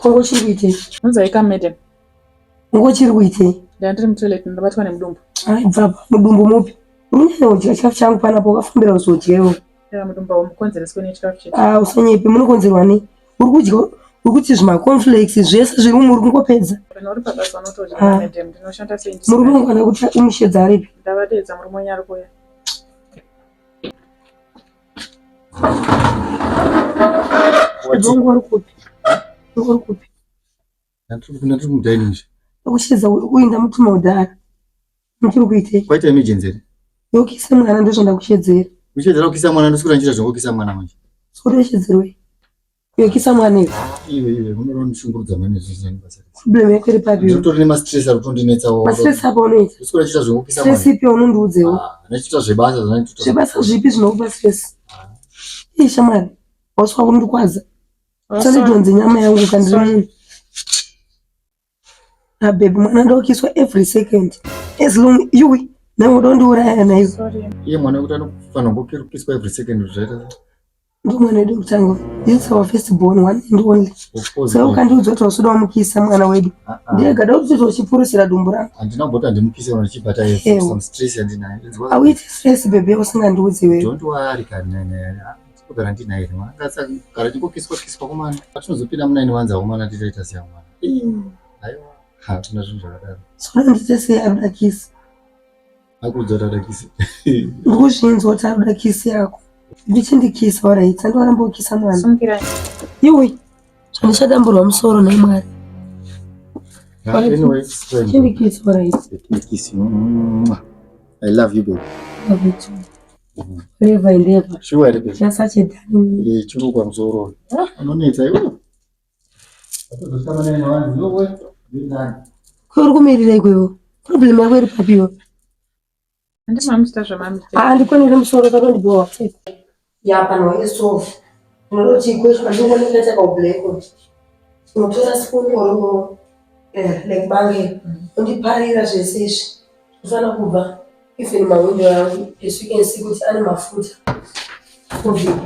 Kongo chiri kuitei? Unzaika madam. Ngo chiri kuitei? Ndanga ndiri mutoilet ndabatwa nemudumbu. Ai bvapa, mudumbu mupi? Uri kunyanya kudya chikafu changu panapa wakafambira kuzodya iwe. Ya mudumbu haumukonzereswe nechikafu chete. Ah, usanyepe, munokonzerwa nei? Uri kudya uri kuti zvimacornflakes zvese zviri umu uri kungopedza. Kana uri pabasa unotodya Ah. madam, ndinoshanda sei Murume ndisina. wangu kana kuti umushedza aripi? Ndavadeedza murume wenyu ari kuuya. Wangu uri kupi? Uri kupi? Ndiri mudining. Ndakushedza uyu ndamutuma kudhara. Muchiri kuitei? Kwaita emergency here? Yokisa mwana ndozvandakushedzera. Uchedzera kukisa mwana ndoswera ndichiita zvekukisa mwana manje. Sikutoshedzerwei? Yokisa mwana iwe. Iwe iwe unoda kundishungurudza manje zvisina nebasa. Problem yako iri papi iwe? Nditori nemastress ari kutondinetsawo. Mastress apo unoita. Ndoswera ndichiita zvekukisa Stress mwana. ipi unondiudzewo? Ah, Ndichiita zvebasa zvandinoita. Zvebasa zvipi zvinokupa stress? Ii shamwari, hauswa kundikwadza. Usandidhonze nyama yangu kandiri munhu. Ah baby, mwana ndokiswa every second. As long iwe nawe udondiuraya naiwe. Sorry. Iye mwana wekuti anofanira kukiswa every second zvaita. Ndo mwana wedu wekutanga. This is our first born, one and only. Of course. Saka ukandiudza kuti wasuda wamukisa mwana wedu. Ah, ah. Ndega da kuti uchipurusira dumbu rangu. Handina kumboti handimukise kana ndichibata Ewo. some stress yandinayo. Inzwa. Auiti stress baby usingandiudzi iwewe. Don't worry kana naye. Kugara ndinaye mwana. Ngasagara chingokiswa kiswa kumana. Patinozopinda muna ini wanza kumana titoita siya mwana. Aiwa. Hakuna zvinhu zvakadaro. Sona ndite sei arikuda kisi. Akuudza kuti ada kisi. Ndikuzvinzwa kuti arikuda kisi yako. Ndichindikisa alright, andiwaramba kukisa mwana. Sumukirai. Iwe, handichadamburwa musoro nhai Mwari. Anyway, it's fine. Chindikisa alright. Let me kiss you. Mwah. I love you baby. Love you too. Forever and ever. Sure here baby. Just such a darling. Eh, chirukwa musoro. Unonetsa iwe. Atozotama naye wanzi iwe. Ndiri nani? Ko uri kumirira ikweyo? Problem yako iri papi iwe? Handiti mamuchita zvamamuchita. Ah, ndikwanire musoro kakandibhowa. Ya pano istove. Unoti ikweshwa ndikuona kaita ka black. Unotora spoon or eh like bange undiparira zvese izvi. Unofanira kubva even mawindo yangu as you can see kuti ane mafuta. Covid.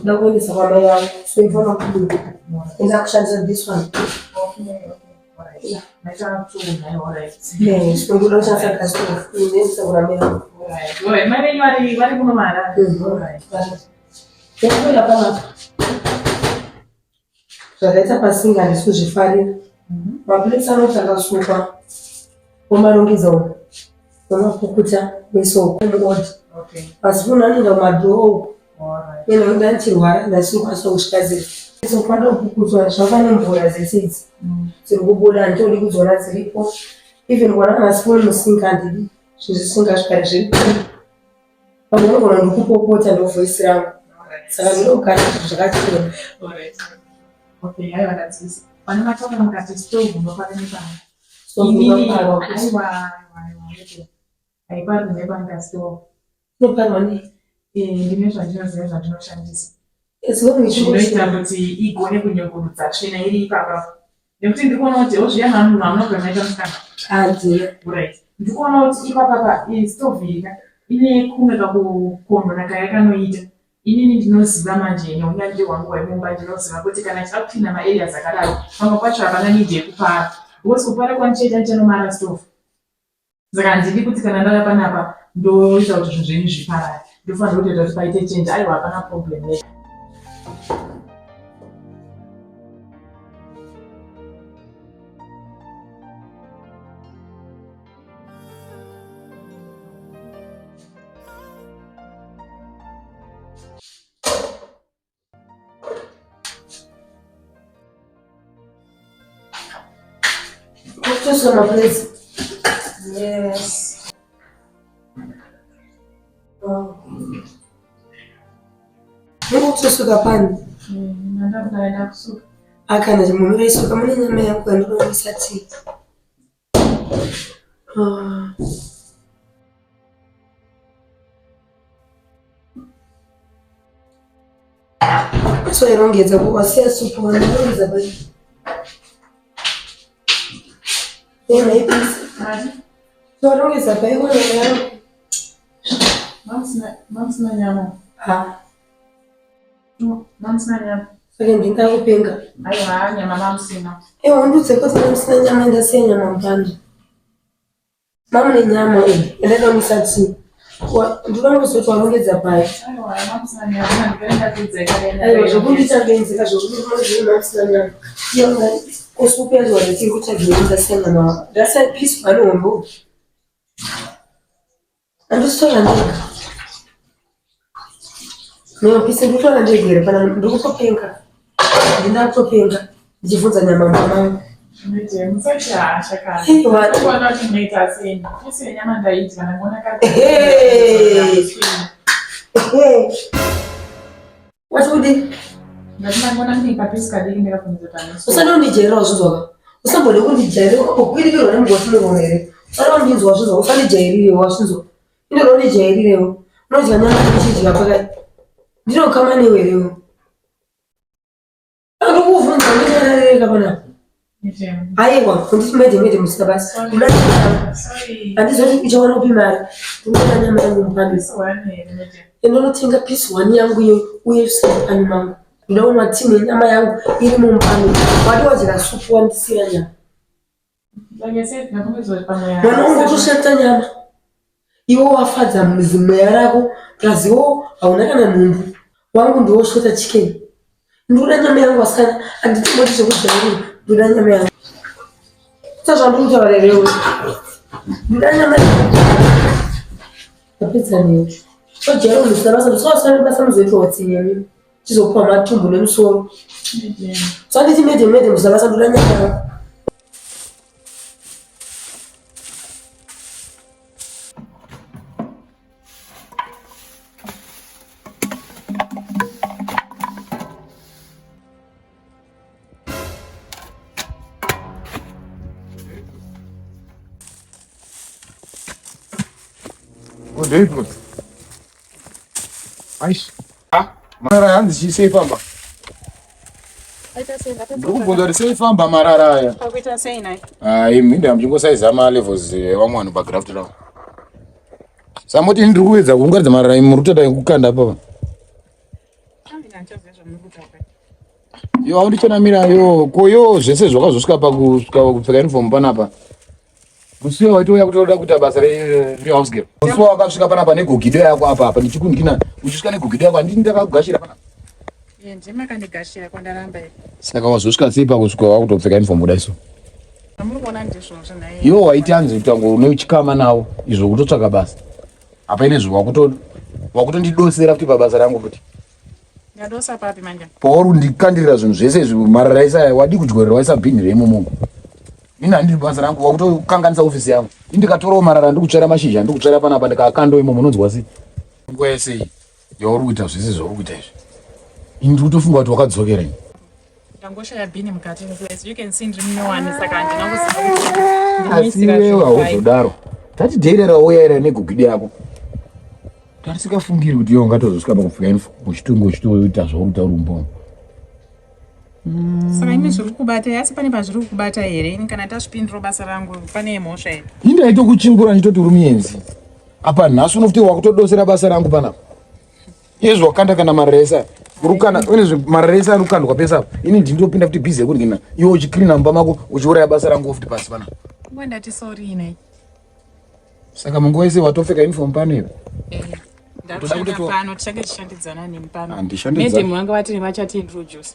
Ndakuendesa kwamai vangu so ifana kubuda. Enda kushandisa this one. Okay, okay. Alright. Maita kutsvuku alright. Yes, ndoda kushandisa gas stove. Inoendesa kuna vangu. Alright. Alright. Mai venyu vari vari kuno mahara. Alright. Ndikuenda panapa. Zvakaita pasinga handisi kuzvifarira. Maplates anoti akasukwa omarongedza umu omapukuta nesoko muodha. Okay. Masipunu anoenda kumadhoo uku. Alright. Ine nekuti ndichirwara ndasiri kukwanisa kuzvigadzira. Soko panopukutswa zvava nemvura dzese idzi dziri kubuda handitodi kudziona dziripo. Even kuona masipunu musinga handidi zvinhu zvisingazvigari zviripo. Pamwe unogona ndikupopota ndovoisi rangu. Alright. Saka ndinoda kugara zvinhu zvakachena. Alright. Okay, aiwa ndadzivisa. Pane mataura mukati stove unopara nepano. So Inini ndinoparwa aiwa aiwa aiwa. Haiparwi nepanga stove. Unoparwa nei? Eh, ndine zvandinoziva zvandinoshandisa. As long as Zvinoita kuti igone kunyungurudza tsvina iri ipapa. Nekuti ndiri kuona kuti ozviya mamunogara maita musikana. Handina. Right. Ndiri kuona kuti ipapapa iyi stove iyi ka ine kumwe kakukondona kayakanoita. Inini ndinoziva manje neunyanzvi hwangu hwemumba ndinoziva kuti kana ndichida kucleana maareas akadaro pamwe pacho hapana need yekupara. Because kupara kwandichaita ndichanomara stove. Saka handidi kuti kana ndauya panapa ndoita kuti zvinhu zvenyu zviparare. Ndofanira kutoita kuti paite change. Aiwa hapana problem ne. Kutosa maplates. Yes. Wow. Ndikutosuka pani. Ndakuda kusuka. Akana munhu unoisuka mune nyama yangu yandinoisa tii. Ah. So irongedza wasiya supu wanirongedza pai. Emaipisa. So rongedza pai kuna yangu. Mamusina nyama. Ha. Mamusina nyama. Saka ndingakupenga. Aiwa nyama mamusina. Ewa undiudze kuti mamusina nyama ndasiya nyama mupanda. Mamune nyama iyi yandakamuisa tii. Ndinoda kuzoti warongedza pai. Aiwa mamusina nyama ndikaenda kuudza ikare. Aiwa zvokundiita benzeka zvokuti mamusina nyama. Iyo kusupu yacho wanditiri kutsvagira ndasiya nyama. Ndasiya piece one hombo. Handisitora ndega. Neopisi ndikutora ndega here pana ndikutopenga. Ndinatopenga ndichibvunza nyama mama vangu. Mete musati hasha kana. Aiwa. Kuona kuti munoita sei. Pisi yenyama ndaidya ndangona kare. Hey. Ehe. Wati kudii? Ndati ndangona mune kapisi kadiki ndakabvunza kuti ane supu. Usandondijairira wazvinzwa ka. Usambode kundijairira ukambokwiririrwa nemugoti muromo here. Usandondinzwa wazvinzwa usandijairirewo wazvinzwa. Inoda undijairirewo. Unodya nyama ndichidya pakai. Ndinokama newe herewo. Ndikuvhunza ndinarereka panapa. Mete. Aiwa, unditi mede mede musina basa. Unoda Sorry. handizoti uchawana upi mari. Ndinoda nyama yangu mupande. Pisi one here mete. Ndinotenga piece one yangu iyo uye usina mupani mangu. Ndoda kunwa tii nenyama yangu iri mumupani. Wadi wadya supu wandisiira nyama. Like I said, ndakumbidza kuti pamwe Mwana wangu utoshata nyama. Iwe wafadza mweya rako plus iwo hauna kana nhumbu. Wangu ndiwo shota chicken. Ndinoda nyama yangu asikana, handitomboti zvekujairira. Ndinoda nyama yangu. Sazvandiri kutaura here iwe? Ndinoda nyama yangu. Ndapedza newe. Ojaira kunhu basa, ndisina basa muzoitwa utsinye mimi. Chizopuwa matumbu nemusoro. Mete. Sanditi mede mede musina basa ndoda nyama yangu. Oh, David. Aish. Ah, marara hanzi chii sei famba? Ndiri kubvunza kuti sei famba marara aya. Pakuita sei nhai? Ai, minda muchingosaiza ma levels evamwe vanhu pagraft ravo. Samoti ini ndiri kuedza kuunganidza marara imi muri kutoda kukanda papa. Yo, aundichanamira yo, ko yo zvese zvakazosvika pakusvika kupfeka uniform panapa. Musi uyo waitouya kutoda kuita basa rehouse girl. Musi wakasvika panapa negogido yako apa apa ndichikundikina uchisvika negogido yako handini ndakakugashira panapa. Iye ndimi makandigashira kwandaramba here. Saka wazosvika sei pakusvika wakutopfeka uniform kudai so? Zvamuri kuona ndizvozvo nhai. Iwo waiti hanzi kutango une chikama nawo izvo kutotsvaka basa. Apa ine zvo wakuto wakutondidosera futi pabasa rangu futi. Ndadosa papi manje? Pauri kundikandirira zvinhu zvese izvi marara ese aya wadii kudyorera waisa bhini reimomo. Ini handiri basa rangu wakutokanganisa ofisi yangu. Ini ndikatorawo marara ndikutsvaira mashizha ndikutsvaira panapa ndikakanda imomo unonzwa sei? Nguva yese iyi yauri kuita zvese zvauri kuita izvi. Ini ndiri kutofunga kuti wakadzokera ini. Ndangoshaya bhini mukati as you can see ndiri munyowani saka handina kuziva kuti Asi ndinoisira iwewe zvinhu pai. hauzodaro. Tati dheerera wouya ira negogidi yako. Tarisingafungiri kuti iwe ungatozosvika pakupfeka uniform uchitunga uchitoita zvauri kuita uri mumba. Saka imi zviri kukubata asi pane pazviri kukubata here? Ini kana tasvipindiro basa rangu pane mhosva here? Ini ndaitokuchingura ndichitoti uri muenzi. Apa nhasi unofuti wakutodosera basa rangu panapa. Izvo wakanda kana marara ese aya. Uri kukanda une zve marara ese ari kukandwa pese apa. Ini ndinotopinda futi busy yekurigina. Iwe uchicleana mumba mako uchiuraya basa rangu futi pasi panapa. Nguva ndati sorry inai. Saka munguva yese watopfeka uniform pano iwe. Ndakushanda kutoto- pano tichange tichishandidzana nemi pano. Handishandidzani. Madam vanga vati vachatiintroduce.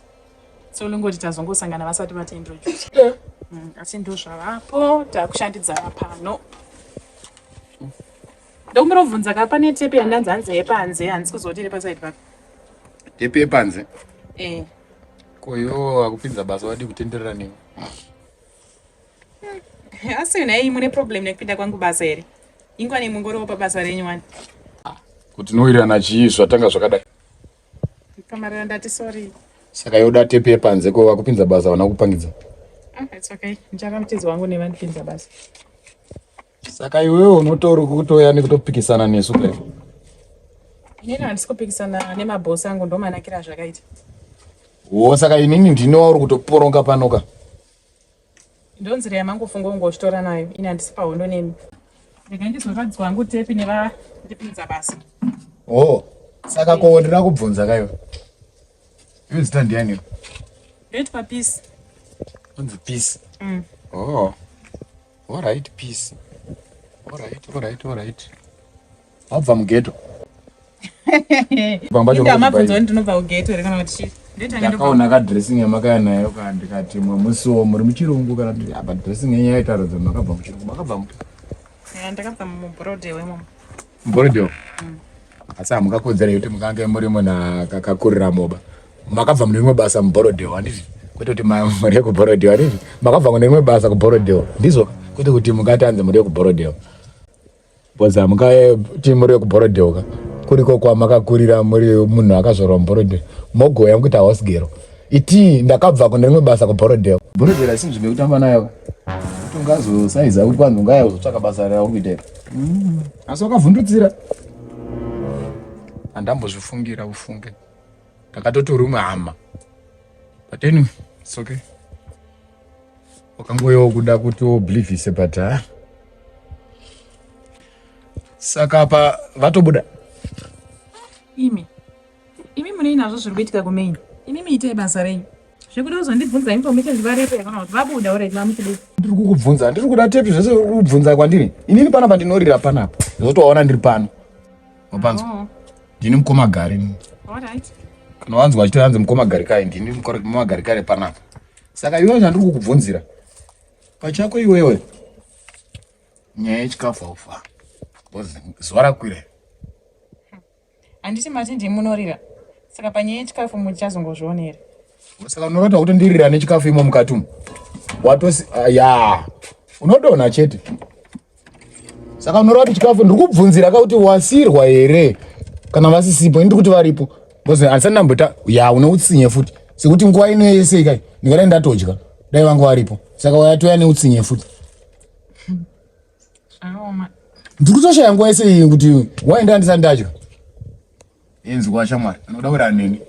So unongoti tazongosangana vasati vatiintroduce. Asi ndozvavapo takushandidzana pano. Ndokumbira kubvunza ka pane tepe yandanzi hanzi yepanze handisi kuzoti iri pasaidi papi. Tepe yepanze. Eh. Ko iwe wakupinza basa wadii kutenderera newe. Asi nhai mune problem nekupinda kwangu basa here? Ingwani mungoriwo pabasa renyu wani. Kuti tinowirirana chii zvatanga zvakadai. Kamarara ndati sorry. Saka yoda tepe yepanze ko vakupinza basa vana kupangidza. Ah, it's okay. Ndichava mutidzi wangu nevandipinza basa. Saka iwewe unotori kutoya nekutopikisana nesu kudai. Inini handisi kupikisana nemabhosi angu ndomanakira zvakaita. Wo saka inini ndini wauri kutoporonga panoka. Ndonzira yamangofunga ungochitora nayo. Ini handisi pahondo nemi. Regai ndizoratidzwa hangu tepi nevandipinza basa. Oh, saka ko ndina kubvunza kaiwe. Iwe zita ndiani? Ndoitwa Peace. Unzi Peace. Oh. All right, Peace. All right, all right, all right. Wabva mugeto. Ndamabvunza ndinobva kugeto here kana kuti chii? Ndakaona ka dressing yamakaya nayo ka ndikati mwe musiwo muri muchirungu kana kuti apa dressing yenyu yaitarodza makabva muchirungu makabva mupi? Ndakabva muBroadway imomo. MuBroadway? Asi hamungakodzera kuti mukange muri munhu akakurira moba. Makabva mune rimwe basa muBorrowdale handiti? Kwete kuti muri yekuBorrowdale handiti? Makabva mune rimwe basa kuBorrowdale ndizvo? Kwete kuti mungati hanzi muri yekuBorrowdale. Because hamungati muri yekuBorrowdale ka. Kuriko kwamakakurira muri munhu akazvarwa muBorrowdale. Mogoya mukuita house girl. Itii ndakabva kune rimwe basa kuBorrowdale. Borrowdale haisi nzvimbo yekutamba nayo ka. Kuti ungazosaiza kuti kwanzi ungaya kuzotsvaka basa rauri kuita iri. Asi wakavhundutsira. Handambozvifungira ufunge. Ndakatoti uri umwe hama. But anyway, it's okay. Wakangoyewo kuda kuti oblivise but ha. Saka apa vatobuda. Imi. Imi munei nazvo zviri kuitika kumain. Imi itai basa renyu. Zvekuda kuzondibvunza information varipo kana kuti vabuda already vamuchidii. Ndiri kukubvunza, ndiri kuda tepi zvese uri kubvunza kwandiri. Inini panapa ndinorira panapa. Zvotowaona ndiri pano. Wapanzwa? Oh. Ndini mukoma Gari. All right. Kana wanzwa achiti hanzi mukoma Gari kai, ndini mukoma Gari kare panapa. Saka iwewe zvandiri kukubvunzira. Pachako iwewe. Nyaya yechikafu haufa. Because zuva rakwira. Handiti mati ndimi munorira. Saka panyaya yechikafu muchazongozviona here? Saka unorota kuti ndirira nechikafu imo mukati umu. Watosi ya. Unodonha chete. Saka unoreva kuti chikafu ndiri kubvunzira ka kuti wasirwa here kana vasisipo ini ndiri kuti varipo. Because handisati ndamboita ya une utsinye futi. Sekuti nguva ino yese ikai ndingadai ndatodya dai vanga varipo. Saka wayatouya neutsinye futi. Zvakaoma. Ndiri kutoshaya nguva yese iyi kuti waenda ndisati ndadya. Inzwa shamwari, anoda kuuraya neni.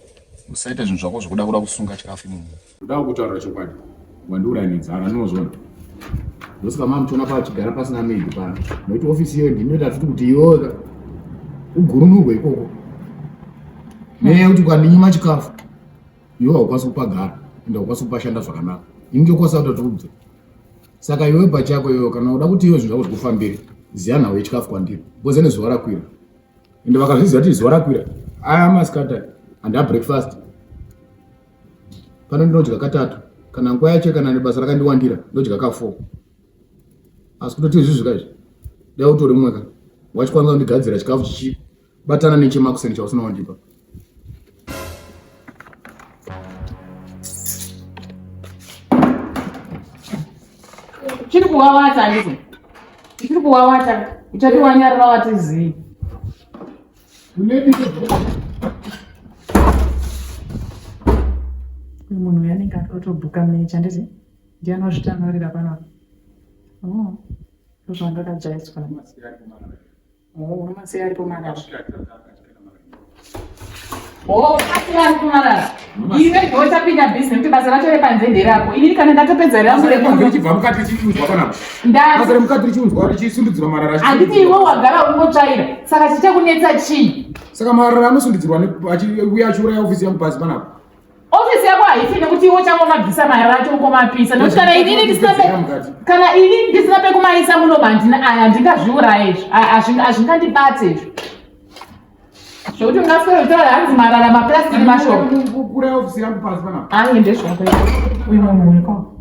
Usaita zvinhu zvako zvekuda kuda kusunga chikafu imomo. Ndoda kutaura chokwadi. Wandiuraya nenzara ndinozviona. Ndosaka mama muchiona pachigara pasina maid pano. Nokuti ofisi iyoyo ndinoita futi kuti iyoyo ugurunurwe ikoko. Nenyaya yekuti ukandinyima chikafu iwe haukwanisi kupagara ende haukwanisi kupashanda zvakanaka. Ini ndokwanisa kutoti ubve. Saka iwe pachako iwewe kana uda kuti iwe zvinhu zvako zvikufambire ziya nhau yechikafu kwandiri because ine zuva rakwira. Ende vakazviziva kuti zuva rakwira aya masikati handina breakfast pano ndinodya katatu kana nguva yacho kana basa rakandiwandira ndodya ka4 asi kutoti izvi zvika izvi dai utori mumwe ka wachikwanisa kundigadzira chikafu chichibatana nechemakuseni chausina wandipa. Chiri kuwawata handiti? Chiri kuwawata. Uchati wanyarara wati zii. Munhu uyu anenge atobhuka mechi handiti? Ndiye anozvitanorira panapa. Oh, ndozvandakajaidzwa. Oh, unomasiya aripo marara. Oh, asiya aripo marara. Iwe ndiwe uchapinda busy nekuti basa racho repanze nderako. Inini kana ndatopedza rangu repanze. Richibva mukati richiunzwa panapa. Basa remukati richiunzwa richisundudzirwa marara. Handiti iwe wagara ungotsvaira. Saka chichakunetsa chii? Saka marara anosundudzirwa achiuya achiuraya ofisi yangu pasi panapa. Ofisi yako haifi nekuti iwe uchangomabvisa marara acho ungomapisa nekuti kana inini ndisina kana inini ndisina pekumaisa muno handina aya handingazviuraye izvi hazvingandibate izvi zvekuti ungaswera kutaura hanzi marara maplastic mashoma ayi ndezvako uyu munhu uyu ko.